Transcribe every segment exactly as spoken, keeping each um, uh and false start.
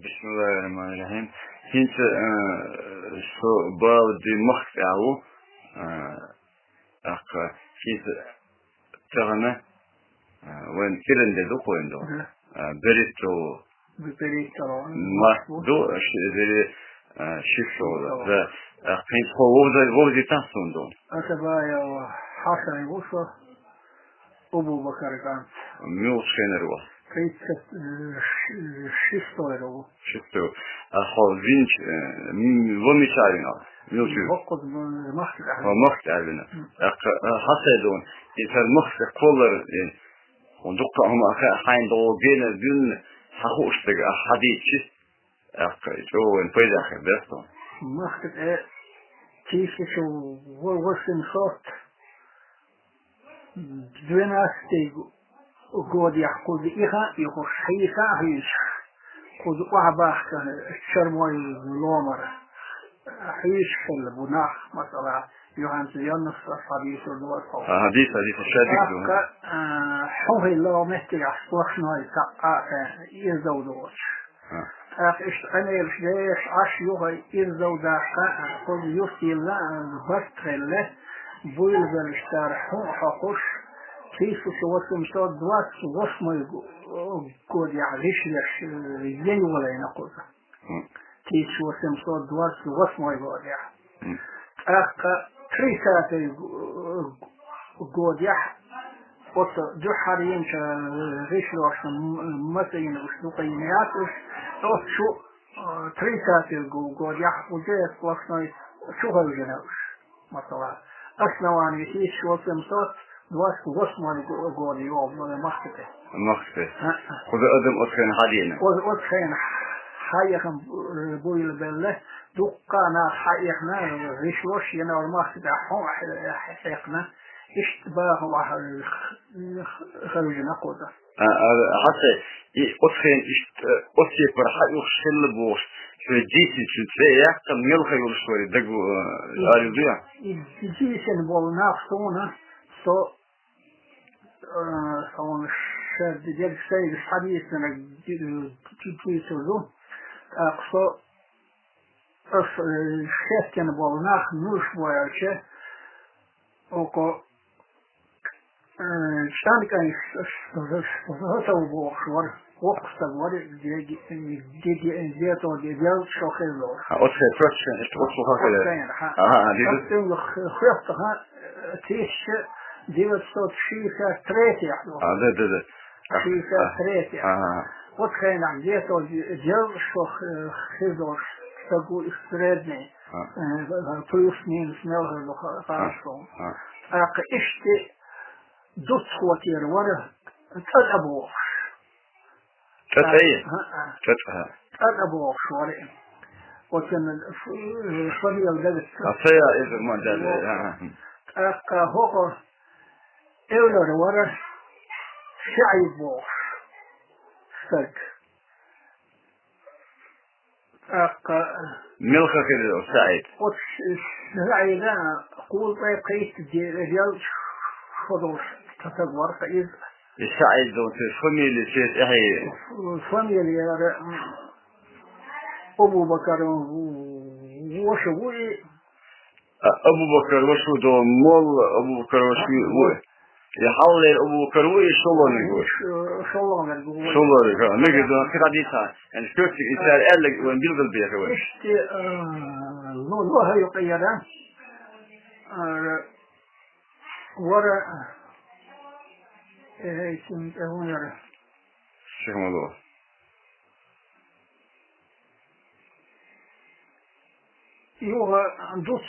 Бисмиллахир-рахманир-рахим. ХӀинца, э, со бала де махка тӀехь ву, э, тӀаккха хӀинца тахана, э, вайн киран де ду кхойн ду. Мгм. Э, Беритто. Бе-, Беритто. Ма ду, ши-, зери, э, шифшо. Шифшо. Да. Э, хӀинца хо вовза-, вовзийтахь суна ду. Аса бая Хьасан ву со. Абу Бакар кӀант. Муьлхачу хенара ву? Тридцать, э, ш-, шестой ву. Шестой. А хьо винчу, э, м-, ломича а вина? Муьлхачу? Хьо махка а вина. Хьо махка а вина. М. ТӀаккха, э, хьан сай дона? И цара махка кхоллар, э, хьуна дуккха а хӀума а хаьа, хьайна догӀу генара дуьйна, хьан хууш дерг, а хьан дийцича? ТӀаккха и чӀогӀа вайн пайда хир дара тхуна. Махка тӀе тысяча восемьсот двенадцатый годехь кхуза иха а ихуш, хьийса а хьийсаш, кхуза охьабахкана Чармой ломара хьийсаш хилла бу нах, масала, юьхьанца Юнус схьадийцур ду аса. Хьадийца, хьадийца, ша дика ду. ТӀаккха, а, хьун хилла меттигахь сплошной цхьаъ а, э, иза дов доцуш. ТӀаккха иштта къамелаш деш, Ӏаш юххе ирзов даккха, кхуза юс йилла, барт хилла, буйла беллачара хьун а хьокхуш, тысяча восемьсот двадцать восьмой го-, годехь гӀишлеш, э, яй валийна кхуза. Тысяча восемьсот двадцать восьмой годехь. ТӀаккха тридцатый го-, годехь оцу дуьххьара йинчу гӀишлошна м-, маса йина уьш дукха йина яц уьш, оцу шу, э, тридцатый го-, годехь уже сплошной чу хевшина уьш, масала. Основание тысяча восемьсот двадцать восьмой го-, года йогӀу махка тӀе. Махка тӀе. ХӀаъ. Кхуза адам оцу хенахь хьадийна? Оцу, оцу хенахь хьаэхна, э, буйла белла, дуккха а нах хьаэхна, гӀишлош йина вара махка тӀехь хьун а хье-, хье-, хьекхна, иштта баха ваха, э, хевшина кхуза. А, а, хьан сай, и оцу хенахь иштта, э, оцу кепара хьаоьхуш хилла бохуш, хьоьга дийцинчун цӀе а яьккхина, мел хан йолуш вара дага, э, арил дуьйна? И дийцина болу нах суна, со Э, хьуна шаьрда дерг сайга схьадийцинарг ди-, ди-, дийцур ду. ТӀаккха со, ас, э, хеттина болу нах муьлш бу аьлча, око, э, ЧӀанкӀайн Ш-, Ш-, Ш-, Ш-, Ш-, бохуш вара. Воккха стаг вара, де-, де-, де-, де-, де-, де-, де-, шо хилла. А, оцу хенахь, оцу хенахь, иштта оцу хенахь хилла. Оцу хенахь, хьа. Ага, ага, дийцу. Оцу хенахь хи-, хи-, хи-, тысяча девятьсот шестьдесят третий ду. А, да, да, да. Шестьдесят третий. Ага. Оцу хенахь где-то де-, де-, шо хи-, хилла стаг ву и средний. А. Э, плюс-минус мел хир ду ха-, а, хорошо. А. ТӀаккха иштта дуц хӀоттера вара, ЦӀа-ЦӀа бохуш. ЦӀа-ЦӀа? ХӀаъ. ЦӀа-ЦӀа. ЦӀа-ЦӀа бохуш вара. Оцун ф-, фамилия дагца. А, ца я иза ма даьлла, а. ТӀаккха хӀокхо эвлара вара СаӀид бохуш стаг. ТӀаккха мел хан хир СаӀид? Оцу СаӀида кхузткъе пхийтта де-, де-, шо долуш стаг вара иза. И СаӀид долчу фамилия шен тӀехь? Фамилия яра, м, Абу-Бакар ваша ву и. А, Абу-Бакар ваша ву до, молла Абу-Бакар ваша ву. Я хьаллера Абу-Бакар ву, и шолгӀаниг ву? Ш-, шолгӀаниг ву. ШолгӀаниг, ха. Мегар ду, кхин дӀадийца. Ян шуьртиг и цара аьлларг вайн билгалбеха вай. Иштта, а, ло-, ло хьайо къера. А, вара, э, э, син, э, вон яра. Шихмало. Юха дуц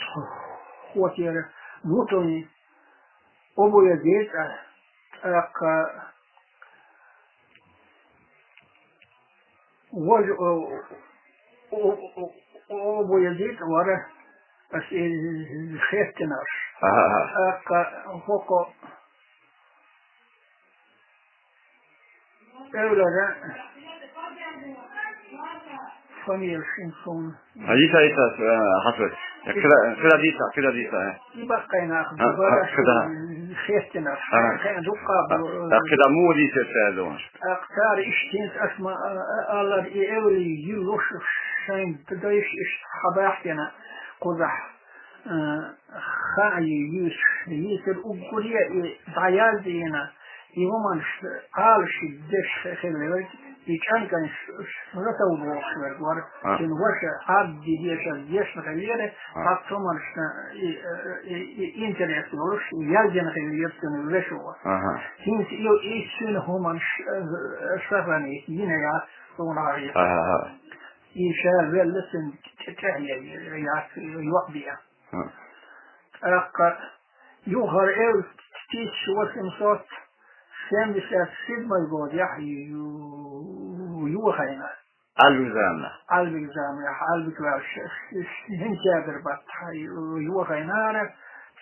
хӀоттера мутуни Абу Язид, тӀаккха вож-, о, о, о, о, Абу Язид вара ас и хеттинарш. Ага, ага. ТӀаккха хӀокхо эвлара фамилия шин суна. А, йиса, йиса, э, хьасвет. Кира, кира диса, кира диса, э. И баккхайнах, а, а, бара. Кира. хеттина. Ага. Хен дукха. А, а кхидӀа муха дийцар цара донаш? ТӀаккха цара иштта хӀинца ас ма, а, а, алар и эвли йиллуш шайн дайш иштта хьабаьхкина кхузахь, а, хаа юьйцуш, йийцар уггаре и дӀаяздина, и хӀуманаш Ӏалашдеш хилла верг, и чӀанкӀанаш ратавлохуш верг вара. А. Шен ваша Ӏадди дешар дешна хиллера, а, хӀокху хӀуманашна и, и, и, и интерес йолуш, яздина хиллера цуьнан вешо. Ага. ХӀинца и, и цуьнан хӀуманаш, э, сохранить йина яц суна гӀайгӀа. Ага. И ша велла цуьнан тӀе-, тӀехье яц, йокъа бен. А. ТӀаккха юхара эвла тысяча восемьсот семьдесят седьмой годехь ю-, йохайна. Ӏалбик заманахь? Ӏалбик заманахь, Ӏалбик ваьлла ш-, ш-, ш-, сентябрь баттахь ю-, йохайнара,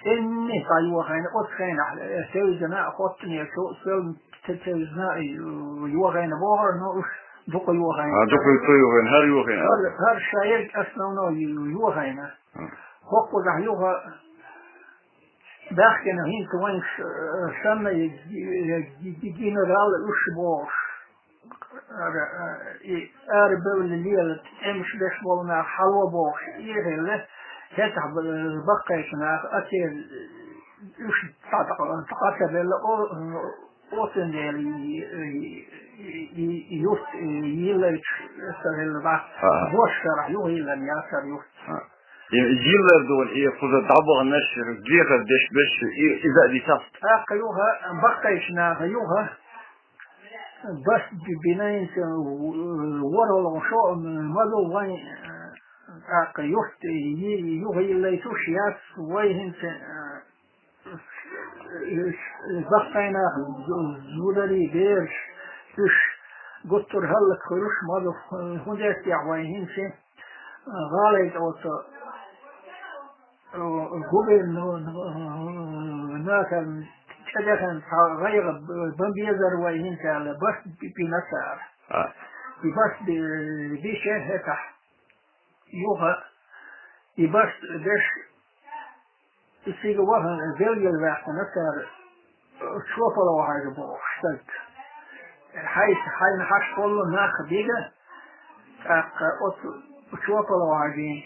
цӀенне дӀа йохайна, оцу хенахь, э, тевзина а, хоттане цо, цо те-, тевзина а ю-, йохайна бохура, но уж дукха йохайна. А, дукха ца йохайна, хӀара йохайна. ХӀара, хӀара шайерг основной ю-, йохайна. А. ХӀокхузахь юха баьхкина хӀинца вайнаш, э, санна, э, ге-, ге-, генерал уьш бохуш. Ара, э, и арабевлла лела тӀемаш беш болу нах хьало бохуш, и хилла, хӀетахь б-, баккхайчу наха, а, те, уьш дӀа-, дӀа-, дӀа ца белла, о, оццундела и, и, и, и юрт, и, йиллайчу ца хилла бах. А, а. Дош шарахь юха йиллина яцара юрт. А. И йиллар дуна, и кхуза дӀабаханаш, гехар деш берш, и, иза а дитахь. ТӀаккха юха, баккхайчу наха юха, бас би-, бинайнца, ворхӀалгӀа шо ма ду вайн, тӀаккха юрт, и, юха йиллайтуш яц вай хӀинца, баккхайнах, зу-, зударий, бераш, уьш гуттар хӀаллакьхуьлуш ма ду, хӀунда аьлча вай хӀинца, гӀалайт оцу, э, губернатор, э, цӀа дахана цхьа гӀайгӀа бан безар вай хӀинца аьлла, бас би-, бина цара. А. И бас би-, бича хӀетахь, юха, и бас беш, и цига ваха, белгал ваьккхина цара, э, Чопалов Хьажа бохуш стаг. Хьайса, хьайна хьаш болу нах бига, тӀаккха оцу Чопалов Хьажин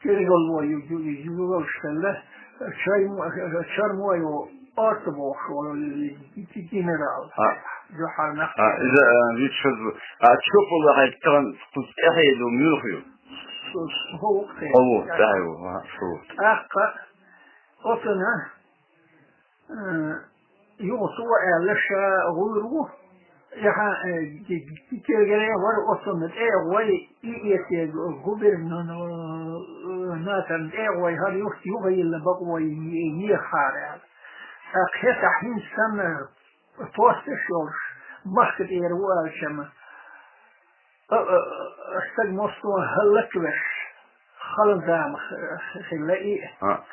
киргалво ю-, ю-, ю-, ювелш хилла, Чармо-, Чармоев Орта бохуш волу генерал. А. Юьхьар нах. А, иза, а, вичхаза, а, Чопалов Хьажа тхан кхуза тӀаьхье ду муьлха ю? Цо, цо вукху те. О, во, да, во, ага, цо. ТӀаккха оцунах, э, юха цо аьлла, ша гӀур ву, и хьан, э, ки-, ки-, килгере вара оцунна тӀе а гӀой, и эсе губернаторна тӀе а гӀой, хӀара юхт юха йилла бакъо е-, ехахьара аьлла. ТӀаккха хӀетахь хӀинца санна, посташ йолуш, махка тӀера ву аьлча-м, а, а, а, стаг массо а хӀаллаквеш, хала зама х-, хилла и. А.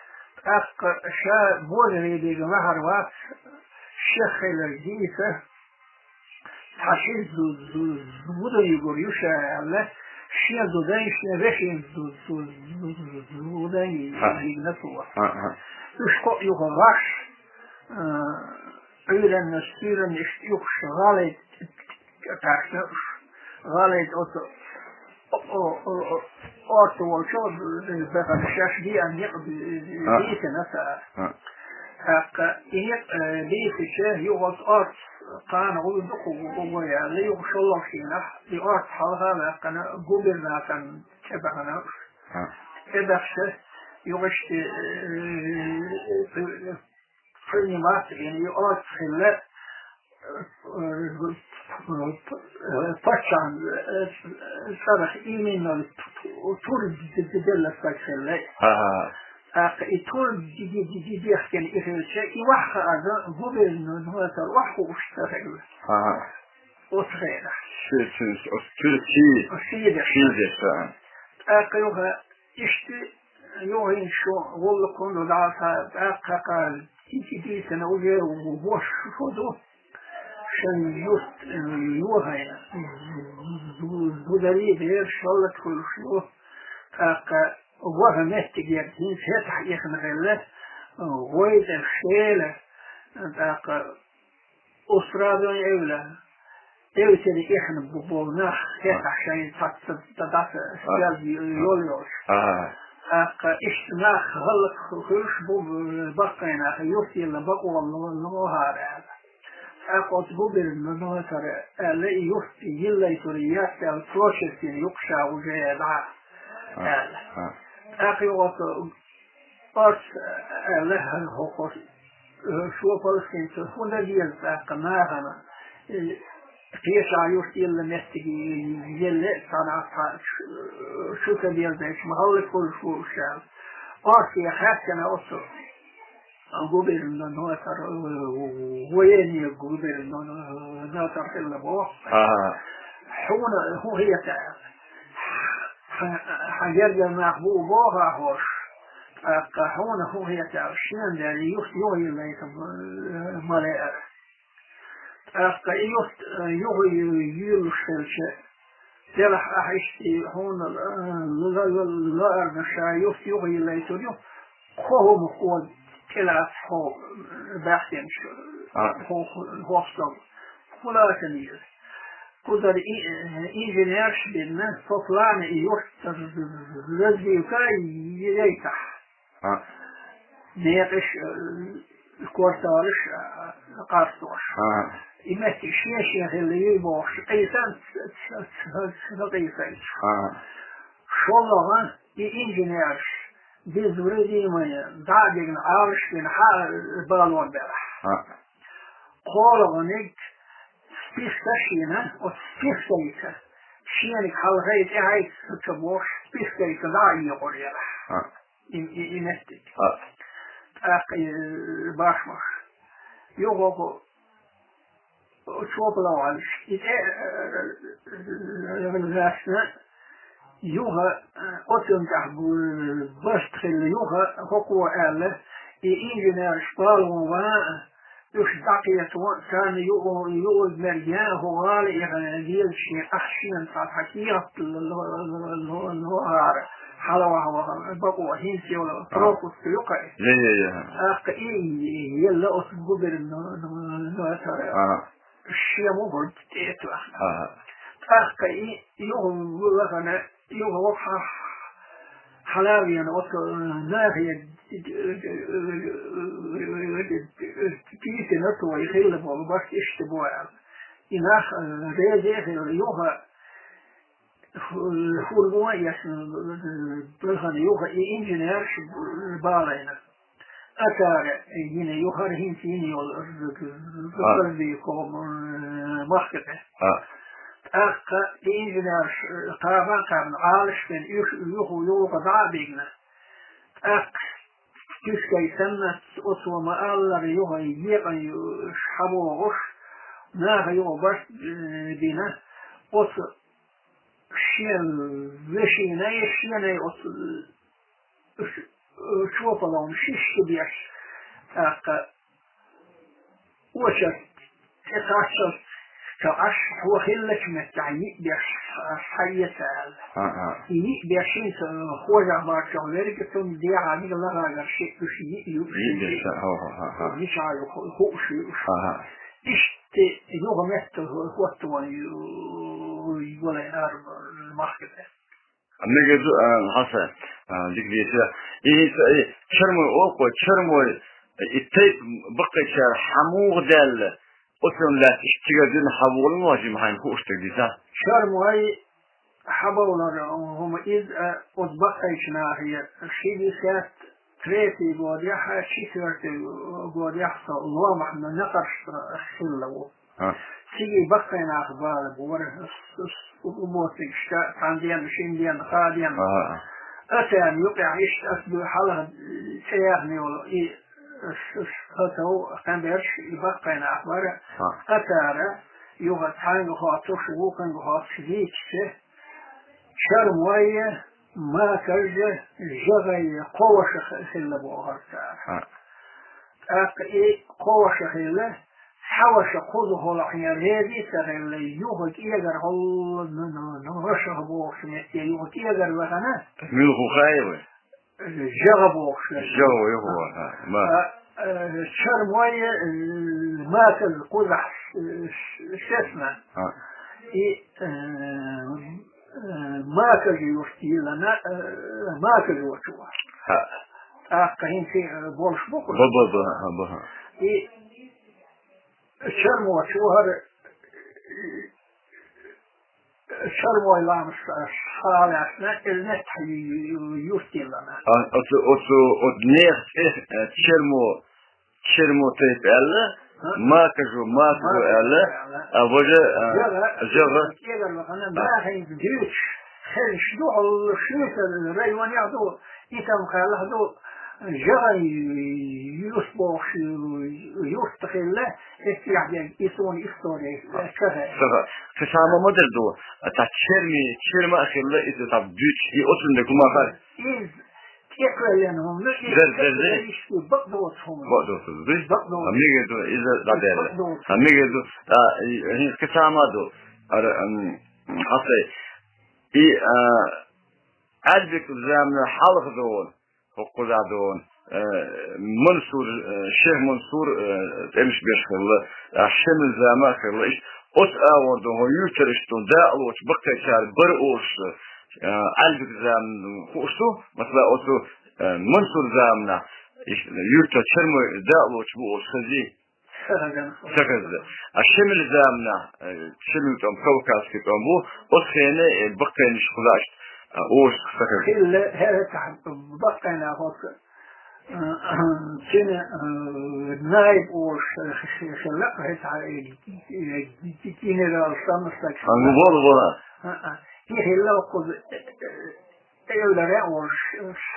ТӀаккха ша божарий дийга лахьар вац, шех хилар дийца, цхьа ши зу-, зу-, зуда югур ю ша аьлла, шен зудай, шен вешин зу-, зу-, зу-, зу-, зудай. А. Дийгна цо. А, а. Уьш кхоъ юха гӀаш, а, Ӏуьйранна, суьйранна иштта юхуш гӀалай тӀаьхьна уьш. ГӀалай оцу о-, о-, о-, о-, орца волчо бехана шаьш диан некъ би-, А. бийцина цара. А. ТӀаккха и некъ, э, бийцича, юха оцу орца кхана гӀур ду кху гу-, гу-, гу-, яьлла, юха шолгӀа шийнахь, и орца хьалха а ваьккхина, губернаторна тӀе бахана уьш. А. ТӀе баьхча, юха иштта, э, принимать, и орца хилла, э, э, паччахьан, э, цӀарах именно тур д-, д-, делла стаг хилла. Ага. ТӀаккха и тур д-, д-, д-, д-, дехкина и хилча, и ваха хаза губернатор ваха хууш ца хилла. Ага. Оцу хенахь. Ши-, ши-, оцу тур ши-, ши деш. Ши деш, а. ТӀаккха юха иштта юхин шу гӀуллакх хӀунда дӀа ца тӀаккха кхара дийцина уже вош шо ду. Шайн юрт, э, йохайна, зу-, зу-, зударий, бераш хӀаллакьхуьлуш ю. ТӀаккха ваха меттиг яра, хӀинца хӀетахь ихна хилла, гӀой тӀе шела, тӀаккха Устрабен эвла, эвсели ихьна бу-, бу нах хетахь шайн цхьацца да-, даса А. связь й-, йол йолуш. А. ТӀаккха иштта нах хӀаллак хуьлуш бу, бу-, баккхайнах, юхтилла бакъо ло-, ло-, лохьара аьлла. ТӀаккха оцу губернатора аьлла, и юхт йиллайтур яц аьлла, прочерк йина ю-кх ша уже дӀа А. аьлла. А. ТӀаккха юха оцу Орц, э, лаьхьа хӀокхо, э, шо палестинцо хӀун дан деза тӀаккха нахана, э, кхечахь юхт йилла меттиг елла а цхьана а цхьа, э, шу ца деза дайча, ма хӀаллакьхуьлуш ву уьш аьлла. Орце хаьттина оцу губернатор, э, военный губернатор хилла боху. Ага. Хьуна хӀун хета аьлла? Хьан, хьан гергара нах бу боху ахь хӀорш? ТӀаккха хьуна хӀун хета аьлла, шена дерриг юхт юхайиллайта ма лаьара. ТӀаккха и юхт, э, юхайиллуш хилча, делахь ахь иштта хьуна, э, ла-, ла-, ла-, лаарна ша юхт юхайиллайтур ю, кхо хӀума хьо тӀелаца хьо баьхкинчу А. хьо-, хьо-, хьостал. ХӀун лацана иза? Кхузара и-, инженерш бина, со плана и юхт развивка яйтахь. А. Некъаш, э, кварталаш, э, къастош. А. И меттиг шен-шен хилла юй бохуш, къийсан ца, ца, ца, ца къийсайча. А. ШолгӀа и инженерш, безвредимые, дӀа а дигна, Ӏалаш бина, хьа балон белахь. А. КхоалгӀаниг списка шена, оцу спискайца, шениг хьалхай тӀаьхьайца ца бохуш, спискайца дӀа а йокъур елахь. А. И, и, и меттиг. А. ТӀаккха и башмаш. Юха хӀокху чопалавалаш. И тӀе, э, э, э, э, юха, э, оцунчохь бу-, барт хилла юха, хӀокхо аьлла, и инженераш балхо ван, уьш дӀакхето, царна юкъа, юкъа мерг ян, хӀокху гӀала и лелаш шен, ахь шена цхьа, цхьа кехат ло-, ло-, ло-, ло-, лохьара, хьалаваха ваха, бакъо хӀинца йолу пропуск юкъа. Я, я, я. ТӀаккха и елла оцу губернатора. Ага. Шен мухӀар тӀе а тоьхна. Ага. ТӀаккха и юха вахана, юха ваха хьалавена оцу нахе кийсина цо и хилла болу баш иштта бу аьлла. И нах, э, резе а хилла, юха, э, хурмо а эшна, э, бархана юха и инженерш балайна. Ацара йина ю хӀара хӀинца йина йолу А. Махкаде. А. ТӀаккха и инженерш, э, кхаба а кхаьбна, Ӏалаш бен, уьш юха юха дӀа а бигна. ТӀаккха туьшкай санна, оцо ма-аллара юха екъан ю-, хьабогӀуш, наха юха барт, э, бина, оцу шен вешинай, шенай оцу, э, чопалонаш шишша беш, тӀаккха очередь тӀе кхаччалц ца Ӏаш, хьо хиллачу меттехь йиъ беш схьаэца аьлла. А, а. И йиъ беш хӀинца хожахь марчохь верг а цунна дехьа дика лахагара шиъ уьш йиъ ю уьш. Йиъ беш, а, а, а, а. Мичахь ю ху-, хууш ю уьш. А, а. Иштта юха метта хӀоттаван ю-, ю-, валайна ара махкаде. Мега ду, а, хьаса, а, дика дийца. И, и, чармой, окхо, чармой, и тайп баккхайчара хьан муха даьлла, оцунна лаьцна иштта цигара дина хьан волун вожим хьайна хууш дерг дийца? Чармой хьабовлар, хӀума иза, а, оцу баккхайчу нахе ши десятый третий годехь, четвёртый годехь со ломахь накъарш хилла ву. А. Цига баккхай нах бала бора, с-, с-, убоцигашка, цхьана денна, шина денна, кхаа денна. А, а. Ацарна юкъехь иштта ас ду хьалха цӀе яхна йолу и с-, с-, хӀатов, кхаьберш и баккхай нах бара. А. Ацара юха цхьаьнга хоцуш, вукханга хоцуш дийцича, чармой, макаржа, жагӀай, кхо ваша хилла бохура цара. А. ТӀаккха и кхо ваша хилла, цхьа ваша кхуза хӀолахье рези а ца хилла, юха кӀегар хӀолла н-, н-, н-, ваша бохучу метте юха кӀегар вахана. Муьлха хаьий вай? ЖагӀа бохуш верг. ЖагӀа, юха, ха, ма. А, э, Чармой, э, Макал кхузахь, э, с-, сецна. А. И, э, э, Макал юрт йиллина, э, Макал йолчу. Ха. ТӀаккха хӀинца, э, болуш бу кхузахь. Бу, бу, бу, ха, бу, ха. И Чармочу хӀара, э, Чармой ламас схьа а ваьхна, Элнеттахь ю-, ю-, юрт йиллина. А, оцу, оцу, оцу нехан цӀе, э, Чермо, Чермо тайпа аьлла, а? Макажу, Макажу аьлла, а, важа, а, ЖагӀа, ЖагӀа. КӀегар вахана, а, нахаца дуьйцуш, хезаш ду, хьо шуьйсара районехь ду, Итам-Кхалахь ду, ЖагӀа юрт бохуш, юрт хилла, эццехь дерг и суна истори ца хаьа. Ца хаьа. Кхин цхьа ма ма дара ду, цхьа Черми, Черма а хилла, иза цхьа дуьйцуш, и оцунна дерг хӀума хара. Иза тӀекхоьллина хӀума, иза дер, дер, дер. ТӀекхоьллина бакъ доцу хӀума. Бакъ доцу, дуй? Бакъ доцу. А мегар ду, иза дӀадаьлла. Бакъ доцу. А мегар ду, а, и, хӀинца кхин цхьа ма ду. Ара, ам, хьасай. И, а, Ӏаьлбик замана хьалха ду. ХӀокхузахь ду, э, Мансур, э, Шех Мансур, э, тӀемаш беш хилла, а, Шемил зама а хилла. Иштта оцу агӀор ду, хӀун юьртара иштта ду, дакъалоцу баккхийчара бара олуш, э, Ӏаьлбик зама хууш ду, масала, оцу, э, Мансур заманахь, иштта юьртара Чермой дакъалоцу бу олуш хезий? Ца хезна. Ца хезна. А Шемил заманахь, э, Шемил тӀом, кавказский тӀом бу, оцу хенахь, э, баккхийнаш кхузахь, а, оцу ца хезна. Хилла, хӀара цхьа баккхийна хӀокху, э, цуьнан, э, наиб олуш, э, хилла, хӀара цхьа, э, генерал санна стаг. А, ну, вола, вола. А, а. И хилла хӀокхуза, э, э, Элдара а волуш,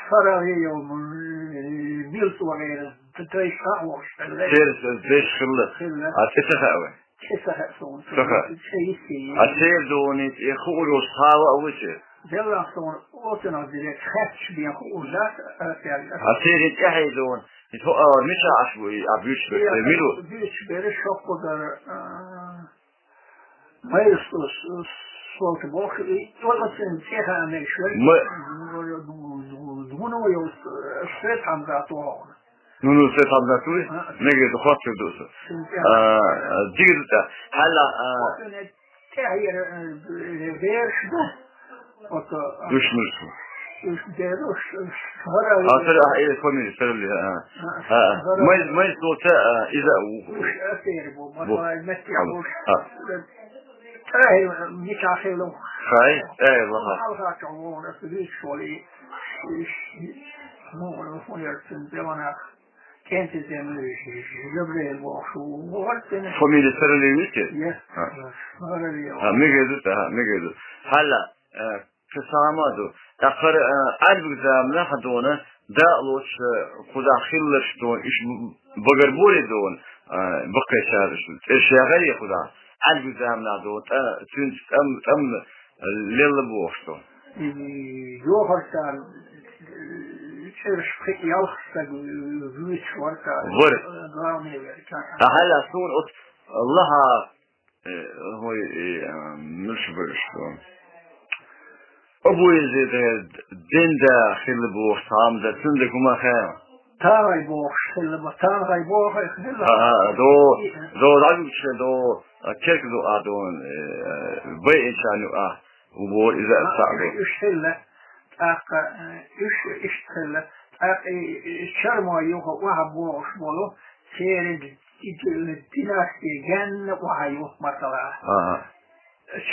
Саравиев, м, Милцвагера, тайпа а волуш хилла. Церан деш хилла. Хилла. А цӀе ца хаьа вайн? ЦӀе ца хаьа суна. Ца хаьа. ЦӀе йисте. А церан дуьйна тӀе хуур йолуш хьала а ву церан? Деллахь суна оцунах дерг хаьтташ бен хуур дац, а церан. А церан тӀаьхье дуьйна, и хӀо а мичахь Ӏаш бу, и а буьйцуш берг, церан мила ву? Буьйцуш берг шоккхузара, а, Майрсо с-, с-, солта боху, и оццун цӀе хаьа мегаш верг. Ма- Гуно йолу Светхьамзат вохуна. Ну, ну, Светхьамзат вуй? А. Мегар ду, хоттур ду со. Цуьнан цӀе. А, а, дийр ду тӀе. Хьала, а. Оццун тӀаьхьера, э, бераш ду. Оцу, а, Дуьшмурсу. Уьш дера, уьш, уьш хӀара а, сара, а, э, фамилия, сара ли, а. А, а, а. Май, май соца, а, иза у. Уьш а сера бу, бу. Масала, меттехь уьш. А. ТӀаьхье, мичахь хилла. Хай, э, ваха. Хьалха чохь вогӀура, аса вуьйцуш волу и, и, и, ну, хӀун яра цуьнан, Деланах. КӀентий Землевич, Жабраил бохуш ву, вара цуьнан. Фамилия сара ли вуьйцу? Е. А. Сара ли. А, мегар ду, а, мегар ду. Хьала, э, Ца сама ду. ТӀаккха, а, Ӏаьлбик заманахь а дуна, дакъа лоцуш, а, кхузахь хилларш дуна, уьш багарборе дуна, а, баккхийчара уьш. ЦӀераш яхара кхузахь, Ӏаьлбик заманахь дуна, тӀа, цуьнца тӀам, тӀам лелла бохуш ду. И йохаршан, э, цӀераш пхи-ялх стаг вуьйцуш вара цара. Вара. Главный вара. А хьала суна оцу лаха Э, хӀой, э, а, муьлш бу иштта. Абу Езид, э, динда хилла бохуш, цхьа хӀума дар, цуьнан дерг хӀума хаьа? Тагай бохуш хилла бу, тагай бохуш хилла. А, а, до, до, дӀавигча, до, а, керк ду, а, до, э, байинчарна ю, а, убор иза а, цхьаъ ду. Уьш хилла, тӀаккха, э, уьш иштта хилла, тӀаккха и, и, и Чармо юха охьа бохуш болу, церан Ди-, ди-, династия генна охьа ю, масала. Ага.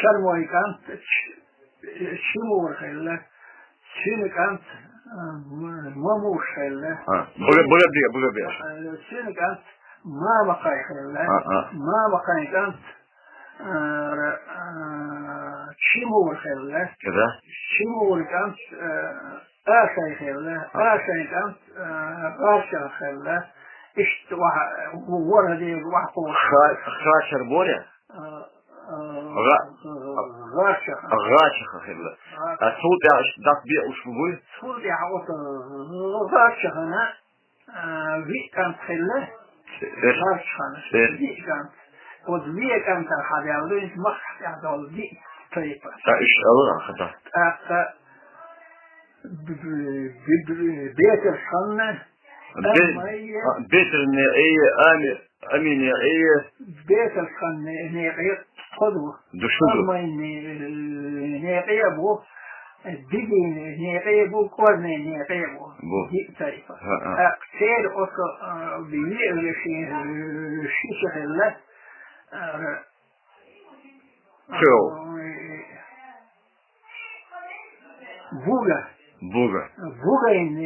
Чармой кӀант Ч-, Чимур хилла, цуьнан кӀант, а, М-, Мамуш хилла. А, бага, бага бе, бага бе. А, цуьнан кӀант Мамакхай хилла. А, а. Мамакхайн кӀант, а, а, Чимур хилла. Када? Чимур кӀант, а, Ашай хилла, а, Ашай кӀант, а, ГӀарчах хилла. Иштта ваха, ворхӀе деза ваха кхочуш. Ха-, Хачар боре? А, а, ГӀа-, ГӀарчах. ГӀачаха хилла. ГӀачах. А, цул тӀаьхьа иштта дӀа беа уьш бу буй? Цул тӀаьхьа оцу ГӀарчахана, а, виъ кӀант хилла. Э. ГӀарчахана. Э. Виъ кӀант. Оцу виъ кӀантана хьадаьлла ду, иза махкахь тӀехь долу диъ тайпа. Ткъа уьш ала а хата. ТӀаккха Б-, б-, б-, Бетар ханна, Бе-, Аммайя, а, Бетар некъий, Ами-, Ами некъий. Бетар ханна некъий тхо ду. Ду шу ду. Аммай не-, некъий бу, Дидин некъий бу, Козни некъий бу. Бу. Ди тайпа. Ха, ха. А, цер око, а, бие, э, ши-, ши шехелла, а, Чё? Буга. Буга. Буга ин, э,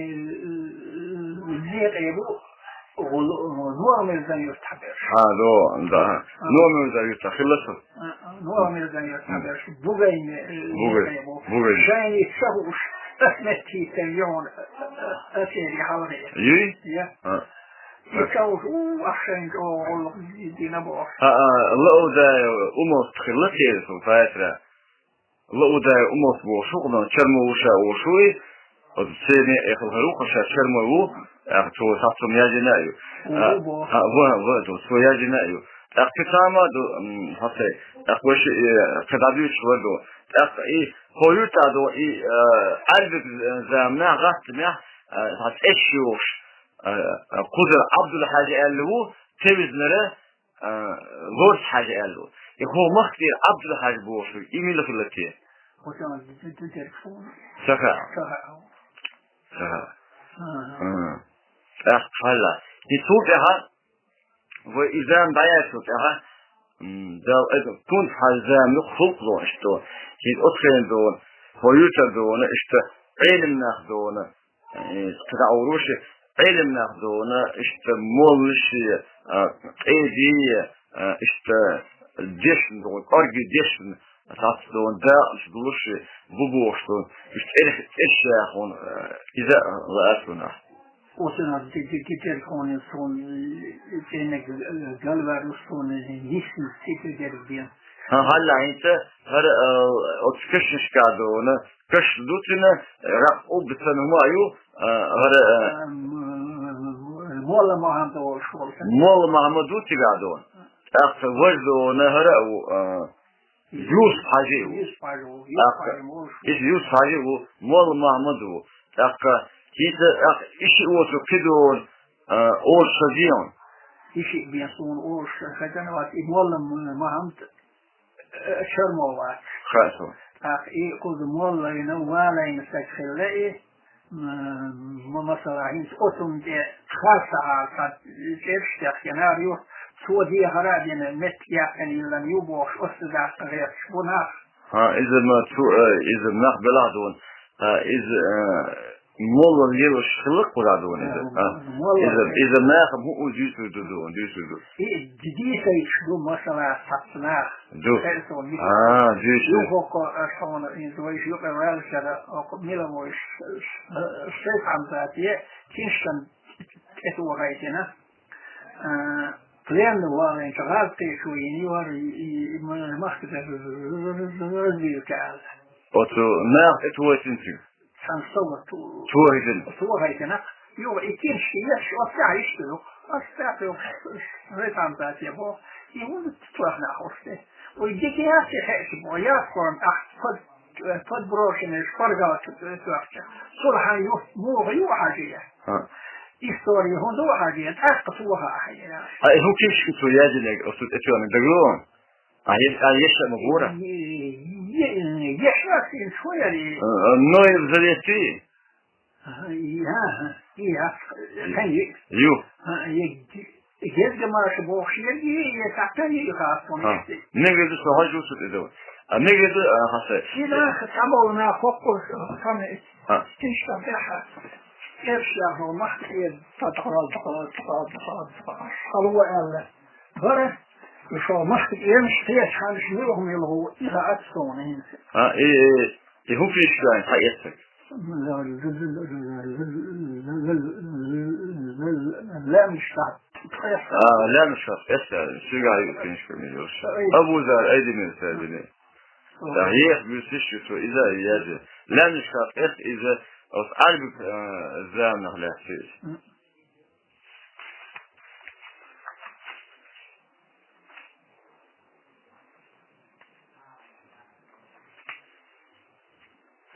некъий бу, гул-, Нур Мирзан юрт хабар. А, до, да. А. Нур Мирзан юрт хилла со. А, а, Нур Мирзан юрт хабар. Буга ин, э, Буга. Некъий бу. Буга. Шайни сагуш, Ахмед Титер, ён, э, э, э, сери халри. Юй? Я. А. И сагуш, у, ахшен, о, Дина бо. А, а, Лаудая умост хилла сери со, фаэтра. Лаудая умост бо шугна, Чермуша о шуи, вот сени эхл харуха ша Черму, ах, то сатум яжина ю. А, О, бо. А, ва, ва, то, то яжина ю. Ах, ты сама, то, м, хасай, ах, ваш, э, кадавич ва до. Ах, и хою та до, и, э, Альбек, э, замна, гат мя, э, хас эшюш, э, э, Кудр Абдул Хажи Аллу, Тевизнере, а, Лорд Хажи аьлла. И хӀо махкдийр Ӏабдул-Хьажа бохуш ву, и мила хилла те? Хьо сан д-, д-, д-, дерг суна. Саха. Саха. Саха. Ага. Ага. ТӀаккха хьалла. И цул тӀаьхьа, вай и зама дӀаяьлчул тӀаьхьа, м, Дала, это, Тунс-Хьажа зама юха хӀуллакх дона иштта. И оцхена дона, хӀо юьртара дона, иштта, Ӏелим нах дона. Э, кхидӀа Ӏуруш, Ӏелим нах дона, иштта моллаши, а, къедийи, а, иштта дешна дона, кӀорги дешна, сац дона, дакъаш дулуши, бу бохуш дона, иштта тӀерх-, тӀерхьа хьуна, а, иза лаьа суна. Оцунах ди-, ди-, ди-, дерг хьуна суна, э, цӀенаг, э, галваьру суна, нисна ди-, ди-, дерг бен. Ха, хьалла хӀинца, хӀара, э, оцу кешнашка дона, каш дуцина, ракъ уббицана хӀума ю, а, гӀара, а, М-, Молла Мухьаммад волуш волу. Молла Мухьаммад ву цигахь дона. ТӀаккха важа дона хӀара а ву, а, Юсуп Хьажи ву. Юсуп Хьажи ву. ТӀаккха Юсуп Хьажи волуш ву. Иза Юсуп Хьажи ву, Молла Мухьаммад ву. ТӀаккха хӀинца, тӀаккха и шиъ воцург кхидӀа дона, а, олуш ша дийна. И шиъ бен суна олуш ша хезна вац, и Молла Мухьаммад Э, Шармо вац. Хаьа суна. ТӀаккха и кхуза моллайна, валайна стаг хилла и, м, м, масала, хӀинца оцунна тӀе хасса хьалха цӀераш техкина ю, цо дехар а дина, меттиг яьккхина йиллина ю бохуш, оццу даккха гӀерташ бу нах. ХӀа, иза ма цу, э, иза нах белахь дона. ХӀа, иза, э, Молла лелаш хилла кхуза дона иза. Э, А? Молла. Иза, иза нахам хӀуъу дуьйцур ду дона, дуьйцур ду. И ди-, дийсайчаш ду, масала, сац нах. Ду. Херсо мисал. А, дуьйцур. Ю хӀокхо, а, шуна, иза вайша юкъа ваьллачара, хӀокхо мила вайша, э, шайханза те, киншкан тӀе тохайтина. Э, пленна валлайча гӀаз кхечо йина юхара и, и, и, м-, махкаца развилка аьлла. Оцу наха тӀе тохайтина цига? Цхьана стага ту-, Тохайтина. Тохайтина. Юха и киншка еш, оццахь иштта ю. Оццахь ю. Вай цхьана тӀе бо. И хӀунда тохна хьо оццахь? Вай дика яц и хеша бо. Яц корм ахь под-, подброшенный шпаргалка тоьхча. Цул хьан ю, муха ю хьажа. А. Истори хӀунда ю хьажа, тӀаккха тоха хьажа. А и хӀун киншка цо язйинарг, оцу тӀе тоьхнарг дагалора? А, е-, а, еша ма гора? Е-, е-, еша син шо яри? Э, э, Ноев Завети? А, я, я, я. Ю. А, е-, Гезга Маша бохуш ерги, е сахтан е хас А. Мегеду со хажу су эдо. А мегеду, а, хаса. Сила самолна хокко саме. А. Тишка бяха. Эршя хо махке, та, та, халуа аьлла. Бара, шо махке, эмш, теш, ханш, милгӀу, милгӀу, и ла аццо, нин. А, и, и, и хӀун пиш гаьн, хьаэццаг? Лаьмнаш хьаэццаг, эсса, цигахь ю, книжка мел йолуш. Абузар, Айдамир, Сайдамир. Ца ех буьрсиш ю цо иза а еза. Лаьмнашкахь тӀех иза оцу Ӏаьрбиг, а, заманах лаьцна иза.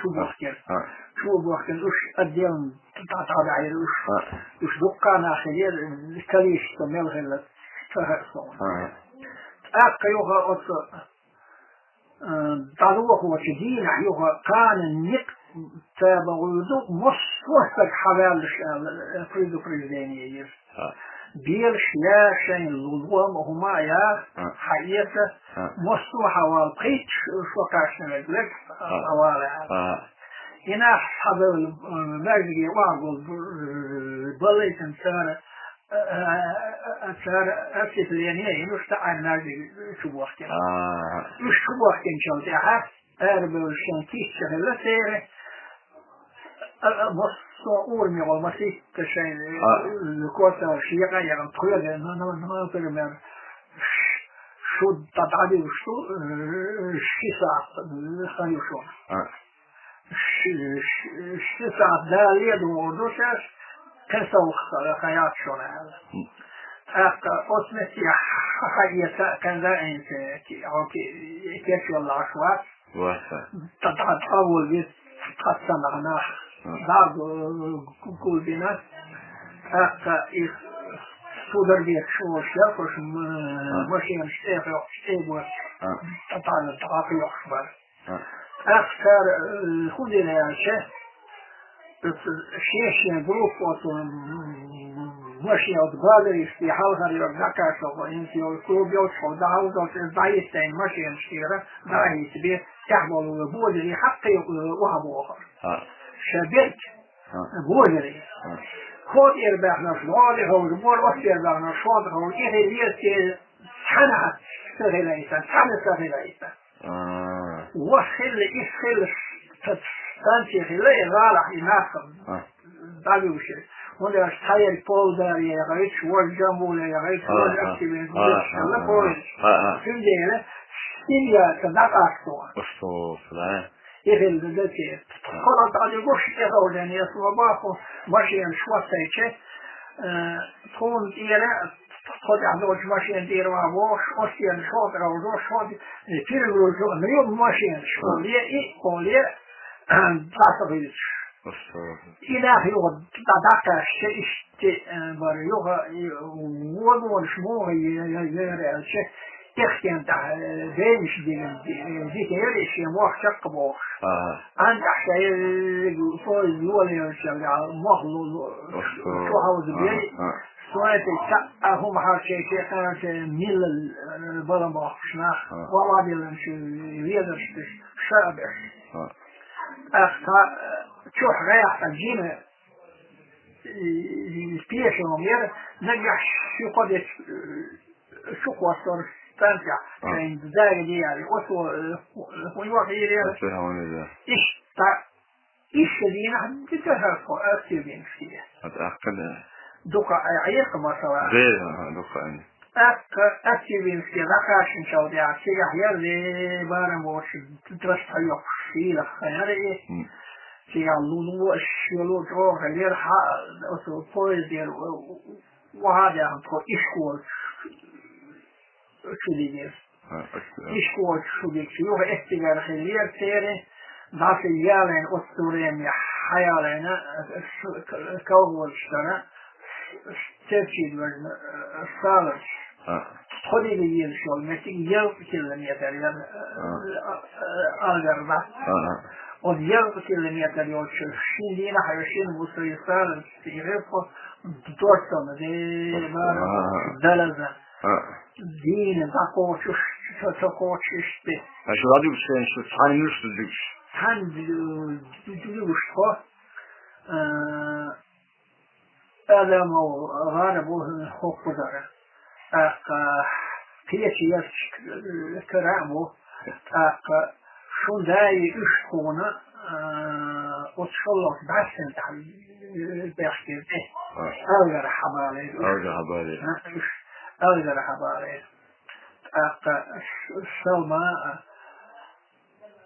чу бохкер. А. Чу бохкер, уж отдельно та-, та-, дӀадаьхьира уж. А. Уж дуккха нах хилира, количество мел хилла, ца хаьа суна. А. ТӀаккха юха оцу, э, дӀадохочу дийнахь юха кхана никъ ца богӀур ду, массо а стаг хьаваьллаш аьлла, э, предупреждение йира. А. Белаш я шайн лу-, лома хӀума а я, а, хьаэца, а, массо а хьавала, пхийтта шо кхаьчна вег, вег, а, хьавала аьлла. А. И нах хьадевлла, э, маьждиге охьагулб-, балайтина цара, а, а, а, цара оцепление йина, уж таӀийна нажи чу бохкина. А. Уж чу бохкинчул тӀаьхьа, арабевлла шайн кийча хилла церан, а, а, массо а урамехула масийтта шайн, а, э, коцалла шекъа а яьхна, тхоьга, ну, ну, ну, например, ш-, шу дӀа-, дӀадуьгуш ду, э, ши сахьат, э, хан ю шуна. А. Ш-, ш-, ши сахьат дале а догӀур ду шаьш, кхин совгӀат хан яц шуна аьлла. ТӀаккха оцу метте хьа-, хьаэца а кхин даимца ки-, хьо ки-, кечвелла Ӏаш вац. Вац. Ткъа дӀа-, дӀа а волу виц, ткъа ца нах, нах. А. ДӀа а гу-, гу-, гулбина. ТӀаккха и сударбекаш волуш яра, уьш м-, а, машенаш тӀе а хьоькхуш, тӀе а боцуш, а, ткъа дӀа-, дӀа а хьоькхуш бара. А. ТӀаккха цара, э, хӀун дина аьлча, оцу шен-шен группа оцу, м, машен оцу базарашкахь хьалхара йолу дӀакхаччалц, хӀинца йолу клуб йолчу хьо дӀахьовзалц, иза дӀахӀиттийна машенаш тӀера, дӀахӀиттабе, тӀехь болу бозарий хьакхе, э, охьабохура. А. Ша берг. А. Бозарий. А. ХӀокху тӀера баьхнарш дӀо тӀе ховжа бора, оцу тӀера баьхнарш шо тӀе ховжа, и хилла те цхьаьна ца хилайта, цхьаьна ца хилайта. А. Ваххилла, исхилла ста-, станция хилла, и гӀалахь и нах, а, дӀавуьгуш. ХӀунда аьлча цхьаерг Павлодаре яхийтуш, важа Джамбуле яхийтуш, а, важа, а, Активе, а, а, а, а, поезд. А, а. Цундела стим яца дӀакъасто. Устуфла. И хилла дан те. Хала дӀадуьгуш, тӀехула ден ясла баху, машенаш хӀоттайча, э, тхуна тӀера, тхо тӀехь долчу машен тӀера ван вохуш, оццена шо тӀе хьовжош, шо тӀе, э, перегрузчу, ну, машенаш, а, оле и, оле, э, дӀасахуьйцуш. Устуфла. И нах юха дӀа-, дӀакхаьчча, иштта, э, бара юха, и вагонаш муха е-, е-, яра аьлча, Эхкентахь, э, бемаш дигна, э, дика яра и шен мох чекхбохуш. Ага. Ан тӀехь шайн поезд йолаелча, мох лу-, лу-, шу хьовзабелла. Ага, ага. Соьца цхьа а хӀума хьарчийча, цхьаьна милла, э, бала бохкуш нах. Ага. Вала диллинчу везарш деш, ша а беш. Ага. ТӀаккха, э, чохь гӀехь а гина, э, пешалма яра, нагахь ши-кхо дечу, э, Ши-кхо сор станцехь, а, шайн дага де яьлла. Оцо, э, хӀун йохийра яра? Оцо хӀун йохийра? Иштта, иштта дийнахь, дика хӀара тхо Активинске. А тӀаккха да. Дукха Ӏе-, Ӏехка масала. Де, аха, дукха Ӏе. ТӀаккха Активинске дӀакхаьчначул тӀаьхьа, цигахь яра де барам боцуш, драш хьайоккхуш, шийла хан яра и. М. Цигахь лулу, шело чӀогӀа хилира, хьа, оцу поездера, Вахьа а даьхна тхо ишколе чу дигира. А, аш-, а. Ишколе чу дигча, юха эццигара хиллера церан, дӀа ца ялийна, оцу цу време хьаялийна, с-, к-, колхозаш дара, с-, с-, церчийна важна, э, саларш. А. Тхо дигна йолуш йолу меттиг ялх километр яра, э, а, э, алгарна. А, а. Оцу ялх километр йолчу шина дийнахь а, шина бусий саларш, и гӀирпа Дортана, де, Дортана, бара, ага. Далаза. А. Дийна, дӀакхочуш, со, со кхочуш иштта. А шу дӀадуьгуш хенаш, шу цхьаьна муьлш ду дуьгуш? Цхьаьна ду-, ду-, дуьгуш тхо. А, Адамов гӀара бу хӀокхузара. ТӀаккха кхечу яьрчу кара а бу. ТӀаккха шун даи уьш тхуна, а, оцу шолгӀачу бӀаьстенна тӀехь бехкира тӀе. А. Алгара хьабалийра уьш. Алгара хьабалийра. А, уьш алгара хьабалийра. ТӀаккха С-, Салма, а,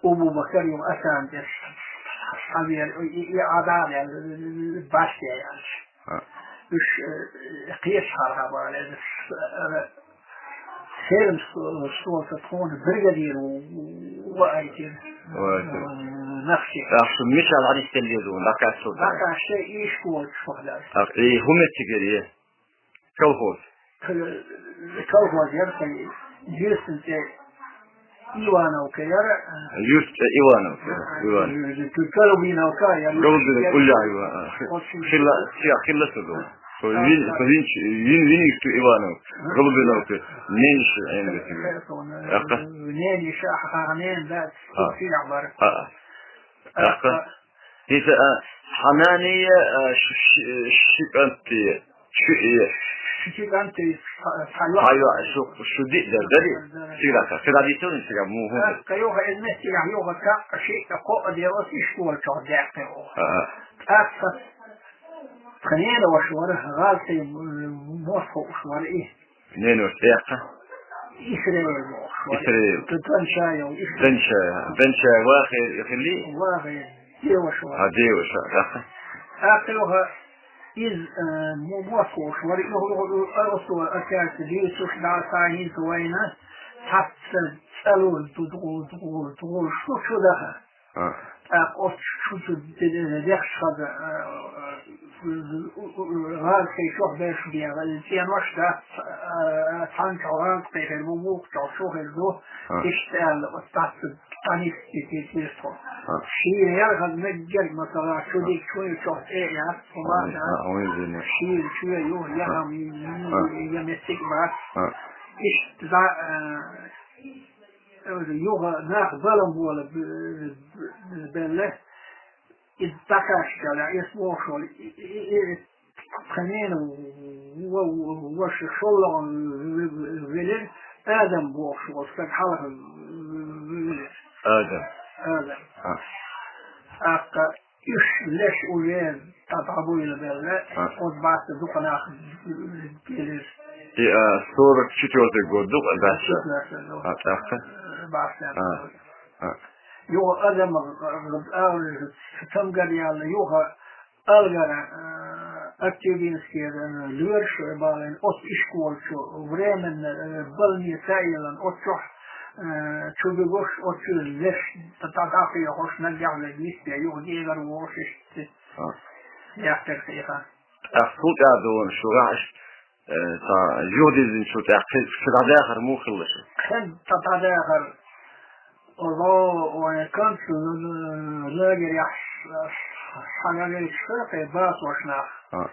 Абу-Бакар юха Асан тӀе схьавеара, и, и, и Ӏа дӀа а ваьлла, бӀаьсте яьлча. А. Уьш, э, кхечахьара хьабалийра, с-, э, Селам с-, соца тхуна бригадир ваийтира. Ваийтира. Э, нах ши. ТӀаккха шу мичахь дӀадиттелла деза вон, дӀакхаьчча? ДӀакхаьчча ишколе чу хьалаьцна. ТӀаккха и хӀун меттиг яра? Колхоз. Кол-, колхоз яра, кхин юьртан цӀе Ивановка яра. Юьртан цӀе Ивановка. Иван. Голубиновка яра. Голубиновка, улля Иван. Оцу хилла, цигахь хилла со ду. Со вин, со вин, вин, вин иштта Ивановка. Голубиновка. Меньше, э, тӀаккха. Нени ша, ха, нени, да, а, цигахь бара. А, а. ТӀаккха. ХӀинца, а, хьан нанийи, а, ш-, ш-, ши кӀант, ши, э, Ши кӀант, цхьа, цхьа йоӀ. Цхьа йоӀ, шу, шу диъ дара, дарий? Дара. Ши рака. Ши дара дийцал, ши ра муха. ТӀаккха юха, иза меттигахь юха цхьаъ, шиъ, кхоъ дера оцу ишколчохь даьккхина оха. А, а. ТӀаккха тхан ненан ваша вара, гӀазкхий мохк хууш вара и. Ненан ваша тӀаккха? Исраил бохуш вара. Исраил. Т-, Танчаев, Исраил. Танчаев, Танчаев вахар хилли? Вахар. Деваша вара. А, деваша, аха. ТӀаккха юха иза, э, мо-, мохк хууш вара, юха, юха, юха, аргӀуссула атаьрца дуьйцуш дӀа цхьа хӀинца вайна, цхьацца цӀа лур ду, дгӀур, дгӀур, дгӀур, шу чу даха. А. ТӀаккха оцу шу чу де-, де-, дехаш хаза, э, э, гӀазкхий чохь берш бегӀа, цӀенош дац, э, цхьана чохь гӀазкхий хир бу, вукху чохь шу хир ду, а, иштта аьлла, оцу цхьацца Танис тӀе тӀе тӀе тхо. А. Шийла яра хаза меггерг, масала, чу дика чу ю чохь тӀе а яц, хӀума а дац. А, ой, зина. Шийла чу ю, а, яхам, а, я меттиг бац. А. Иштта, э, юха нах балам бола б-, б-, белла, иза дӀакхаьчча, я эс вохуш волу, и, и, и, и, Тхан ненан ва-, ва-, ваша шолгӀа велира, Адам бохуш волу стаг хьалха велира. Адам. Адам. А. ТӀаккха уьш леш уже дӀа-, дӀабуйла белла, а, оцу баьццара дукха нах велира. И, а, сорок четвёртый год ду, а, баьццара? Четвёртый год. А, тӀаккха? Баьццара. А. А. Юха Адам, а, а, тамгар яьлла, юха Алгара, э, Актюбинскера, э, лоьраш, э, балийна, оцу ишколчу временно, э, больница а елан, оцу чохь, э, чу буьгуш, оцу леш, та-, та-, дӀахьехуш, наггахь вегга йисте, юха гегар вогӀуш иштта. А. Яхтар хиха. Ах, кху тӀаьхьа долу шу гӀаш, э, цхьа юха диззина шу тӀехь кхин, кхин дӀадахар муха хилла шу? Кхин дӀа-, дӀадахар. Ого, ой, концлагерь яхь, хьагавечу хӀокхе басош нах. А.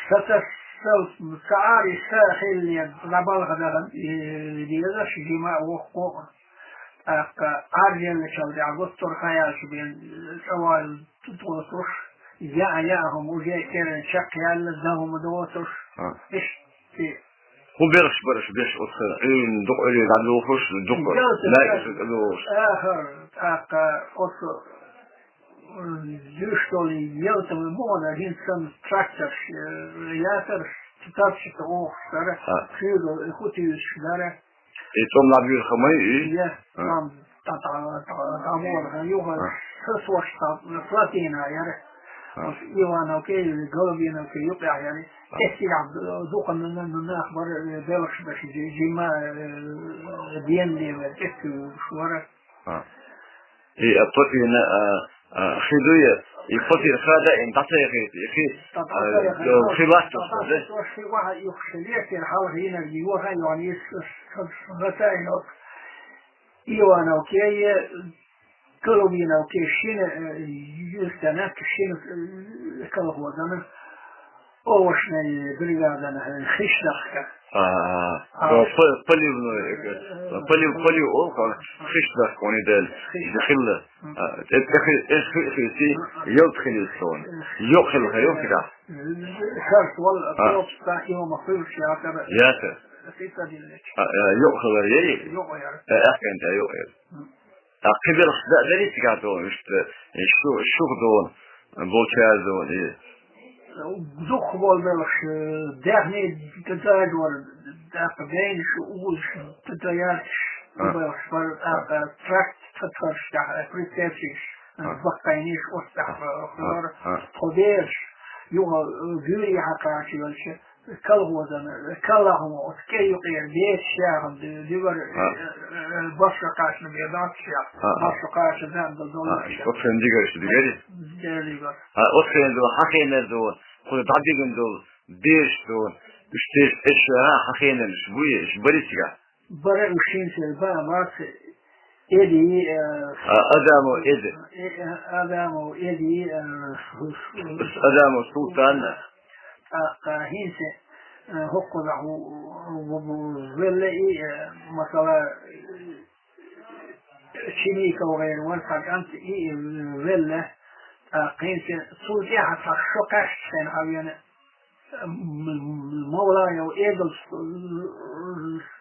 Сатассал, ца ари са хилле, дӀабалха даха, э, дезаш, жима а воккху. ТӀаккха Ӏаржеллачул тӀаьхьа гуттар хан яьлча бен, цӀа ваьлла тӀе доцуш, яа, яа хӀума уже кӀера чекхъяьлла, дан хӀума доцуш. А. Иштта. ХӀун белхаш бара шу беш оцу Ӏуьйранна дукха Ӏуьйре дӀадохуш, дукха лаьгаш дӀадохуш? Ахар, тӀаккха оцу, м, дуьш долу ялта муха дара, хӀинца санна тракторш, э, яцара, тракторш оьхуш дара, а, куьйгалла хӀу туьйсуш дара. И тӀом лабуьйра хӀумай, и? Я, а, тӀом, тӀа-, тӀа-, тӀа-, тӀа-, тӀа-, юха, а, сосошка, плотина яра. А. Ивановке, Голубиновке юкъехь яра. А. Эсигахь ду-, дукха на-, на-, на-, нах бара, э, белхаш беш, жи-, жима, э, денле вара, эсигаш вара. А. И, а, плотина, а, а, хи ду я, и плотина хада, и дӀа ца яхийта, и хи, а, хи латтош, да? Хи ваха юхуш летера хьалха йинарг, юха йоьхна, и с-, с-, с-, с-, Ивановке, Голубиновке шина, э, юьртана, шина, э, колхозана, овощный бригадана, э, хиш дахка. А, а, а, по-, поливной, э, э, полив, полив, о, ха, хиш дахка, он и дел, хиш. Хилла. А, э, э, хи-, э, хи-, хи-, хи-, ялт хилла сон. Йо хилла, йо хилла. Шарт вал, а, просто, и он махуй шатар. Ята. Хита диллич. А, э, йо хилла, е? Йо яр. Э, ахкан, э, йо яр. М. А кхиберш да-, дарий цигахь долу, иштта, э, шу-, шух долу, болчаьрца долу, и. Дукха болу белхаш, э, даьхни д-, дажор, тӀаккха бейнаш, узуш, д-, д-, яц, а, белхаш бар, тӀаккха тракт ца тхарш тӀехь, э, прицепчикаш, э, а, баккхайниш, оцу тӀехь, а, э, хилар, а, тхо бераш, юха, э, гуьйре хьакхача йолча, Колхозана, каллахума, оцу кӀе юкъера бецаш яхана ду-, дуьгара, а, э, э, башха кхачана бен доцуш яхана. А, а. Башха кхача дан ду-, а, долуш яхана. Оцу хенан дигара шу дигара? Дигара, дигара. А, оцу хенан ду, хьан хенара ду, кхуза дӀадигана долу, бераш ду, уьш дерш, эш, а, хьан хенара шу буй, шу барий цигахь? Бара уьш хӀинца ба, бац, Эди, э, а, Адамо Эди. Э, э, Адамо Эди, э, Адамо Султан. ТӀаккха хӀинца, э, хӀокхузахь ву-, ву-, ву-, велла и, э, масала, э, Чиников гӀайра вара цхьа кӀант и, э, велла. ТӀаккха хӀинца цул тӀаьхьа цхьа шо кхаьчча хьан хьан вена. М-, м-, Мавлаев Эдуард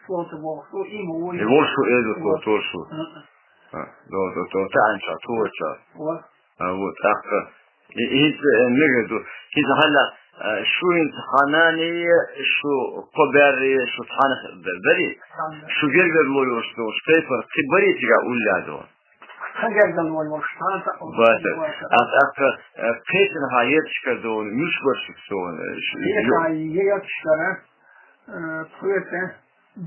Слотов, и мо вой. И вор шу Эдуард Слотов, вор шу. А, а. А, до, до, до, таьӀнача, тохача. Вор. А, вот, тӀаккха. И, и, э, мегаргда. ХӀинца хьалха, э, шу хӀинца хьаннеи, шу кхо баьрреи, шу цхьана б-, барий? Цхьана. Шу гергарло йолуш долуш тайпан кхин барий цигахь уллехь долу? Цхьа гергарло йолуш, цхьана. Бац. Бац. А тӀаккха, э, кхечанхьа етташ кара долу, муьлш бара шуьца цунна, э, шу, кхечанхьа етташ кара, э, тхоьца, э,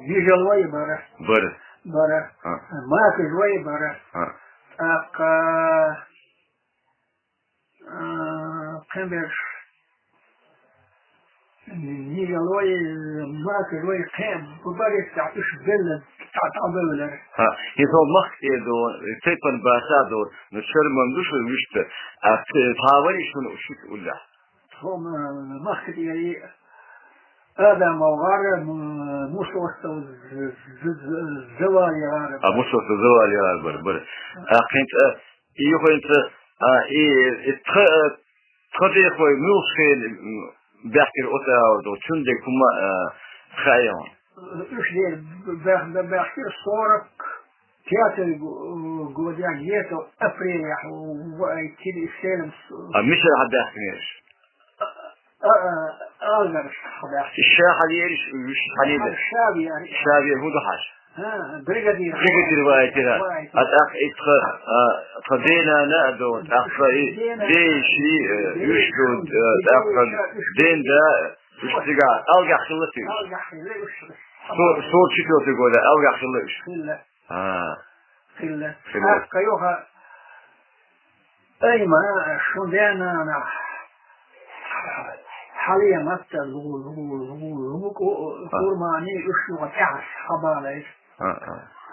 Нижалой бара. Бара. Бара. А. Макажой бара. А. ТӀаккха, а, кхин берш, Нижалой, Макажой, кхин бу-, барех уьш белла, тӀе-, тӀе-, тӀебевлира. А, и со махка тӀе а ду, тайпана баца а ду, ну, шерман ду шу вуьшта, а, т-, тхьа варий шуна шуьца уллехь? Тхо м-, махка тӀера и Адамов гӀар, м-, Мусостов З-, З-, З-, Завали гӀар. А, Мусостов Завали гӀар бара, бара. А, кхин цкъа, и юххехь, а, и, и тха, а, тха дехой муьлххачу хенахь, м, баьхкира оцу агӀор долу, цуьнан дерг хӀума, а, хаьий хьуна? Уьш дера баьх-, баьхкира сорок пятый го-, годехь, где-то апрелехь, в-, в-, кили селам с-, А мичара хьабаьхкинера уьш? А, а, а, Алгарш хьабаьхкина. Ша хьан веара уьш, уьш хьан веара? Ша веара. Ша веара, хӀун ду хьажа? А, бригадир. Бригадир ваийтира. Ваийтира. А тӀаккха и тха, а, тха денана а ду, тӀаккха и дена, ден йиши, э, ден уьш ду, э, тӀаккха ден да, уьш цигахь, Алгахь хилла те уьш? Алгахь хилла уьш. Со-, сорок четвёртый года Алгахь хилла уьш? Хилла. А. Хилла. Хилла. ТӀаккха юха, ай, ма, шун денана, Хьалимат а, Лу-, Лу-, Лу-, Лу-, Ку-, А. Курмани, уьш юха тӀаьхьа хьабалайра. А, а.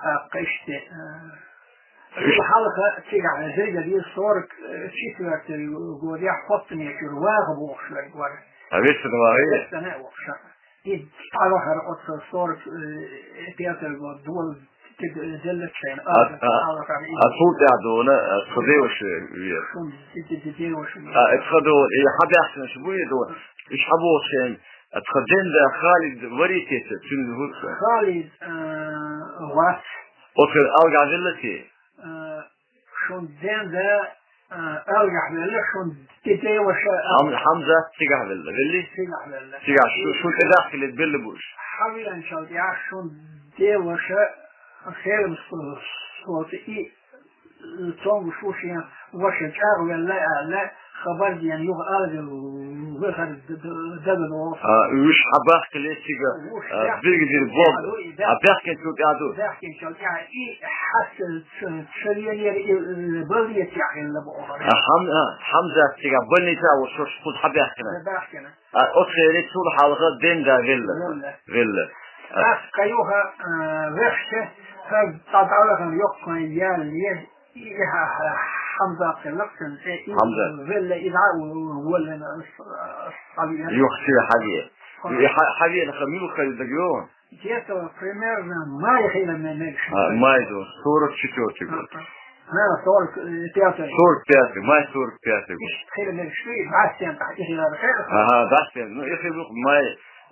ТӀаккха иштта, а, Уьш цул хьалха цигахь, зерга дийр сорок четвёртый годехь, Хоттамечуьра Ваха бохуш верг вара. А, вешан ваха? Вешан а вохуш. И дӀавахара оцу сорок, э, пятый год, дола д-, д-, деллачхьана, А, а, а, а, цул тӀаьхьа дуна, а, тха деваша вера. Шун д-, д-, д-, деваша вера. А, и тха дуна, и хьабаьхкинарш буй дуна? Уьш хьабохучхьана, а, тха ден да Халид варий те, цуьнан хӀуьрса? Халид, э, вац. Оцу Алгахь велла те? Э, Шун ден да, а, Алгахь велла, шун де-, деваша, а, Хьам-, Хьамзат цигахь велла, велли? Цигахь велла. Цигахь, шу-, шун тӀедахкале белла бу уьш? Хьавеанчалла тӀехь шун деваша, Хелам с-, соца и, цомгуш ву шен ваша чӀагӀвелла аьлла, хабар дена юха Алгахь вехар д-, д-, дага долуш. А, уьш хьабахкале цига, уьш а, бехк-, биргидир бог, а, бехкинчул тӀаьхьа ду? Бехкинчул тӀаьхьа и хьаца ц-, ц-, Шевенера и, э, больницехь хилла бохура. А, Хьам-, а, Хьамзат цигахь больницехь ву шуьш кхуза хьабаьхкина? Хьабаьхкина. А, оцу хенахь цул хьалха ден да велла? Велла. Велла. А. ТӀаккха юха, э, вехча, хӀара дӀа-, дӀавахана йоккхайн яьлла, и хьа-, хьа-, Хьамзат хилла цуьнан цӀе, и Хьамзат. Велла, и дӀа а воллина, а, а, Юха цигахь хьаве. Ха. И хьа-, хьавеана хан муьлха хилла дага йогӀу? Где-то примерно май хилла ме-, мегаш. А, май ду, сорок четвёртый год. А, сорок пятый. Сорок пятый, май сорок пятый год. Иштта хилла мегаш, и дӀасен тӀехь и хилла хир. Ага, дӀасен. Ну, и хилла май,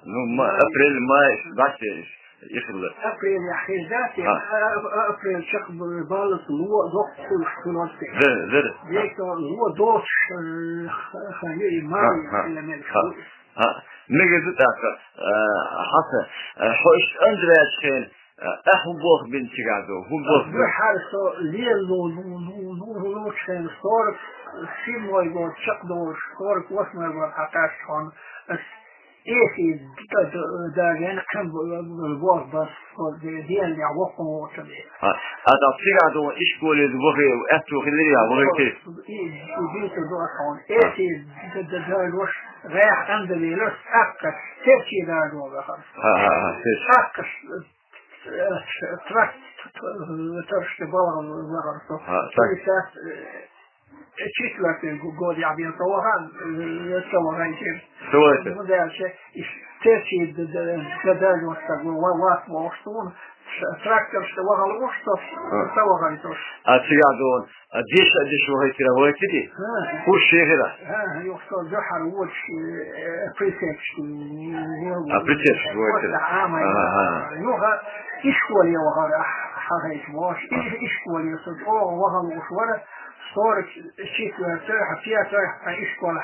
ну, ма-, май. Апрель, май, дӀасен и хилла. Апрель хир дӀасен, А. а, а, апрель чекх б-, баллас ло доккхуш хилла те. Вер, вер. Вер ло доцуш, э, х-, ха, и май Ха, ха. хилла мегаш. Ха. А, мегар ду тӀаккха, а, Хьасан, а, хьо иштта Андрейчхен, а, а, хӀун болх бина цигахь ду? ХӀун болх бина? Хьара со лела лу-, лу-, лу-, лу-, лучхен сорок седьмой год чекхдолуш, сорок восьмой год хьакхаьчча хьуна ас эси д-, д-, д-, дагена кхин б-, б-, болх бан. Со де-, денлехь воккхун воцу де. А, а, тӀаккха цигахь ду ишколе вахе, аьтту хилира, вахе те? И, и дийца ду аса хьуна. Эси д-, д-, дагош гӀех анда велаш, цхьаккха серчий дагош вахар со. А, а, а, серчий. Цхьаккха с-, с-, с-, тракт-, т-, т-, таршка балгӀа вахар со. А, так. Шестьдесят, э, четвёртый год я бен со ваха, э, со ваха ишер. Со ваха. Ну, дальше иш-, Терчи д-, д-, д-, д-, д-, ва-, ва-, вац бохуш суна, ш-, тракторшка вахалуш со, А. са вахайтуш. А цига дон, а диша диш вахайтира вахайтиди? А. Хуш шехира? А, юха со духар вуч, э, прицепшка. А, прицепшка вахайтира. Вот, а, май. Ага, ага. Юха ишколе вахара, хахайт вош. И-, ишколе со, о, вахалуш вара, сорок четвёртый, а, пятый, а, ишкола.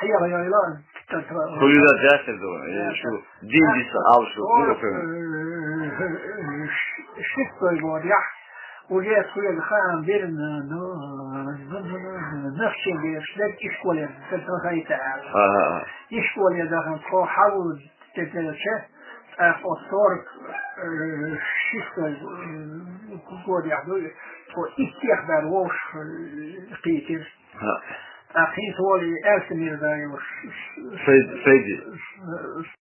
Хьяла яйла. Хуюда дасир ду, э, шу дин диса ал шу, ну, э, шестой год, я. Уже хуяга хаан бир, ну, ну, ну, ну, ну, нахчен бир, шлет ишколе, это хайта. Ага. Ишколе дахан, хо хаву, тетелче, а, о сорок, э, шестой, э, год, я, ну, то из тех дар вовш, э, Питер. Ха. А хин соли Эльсмир дар вовш. Сейд-, Сейди.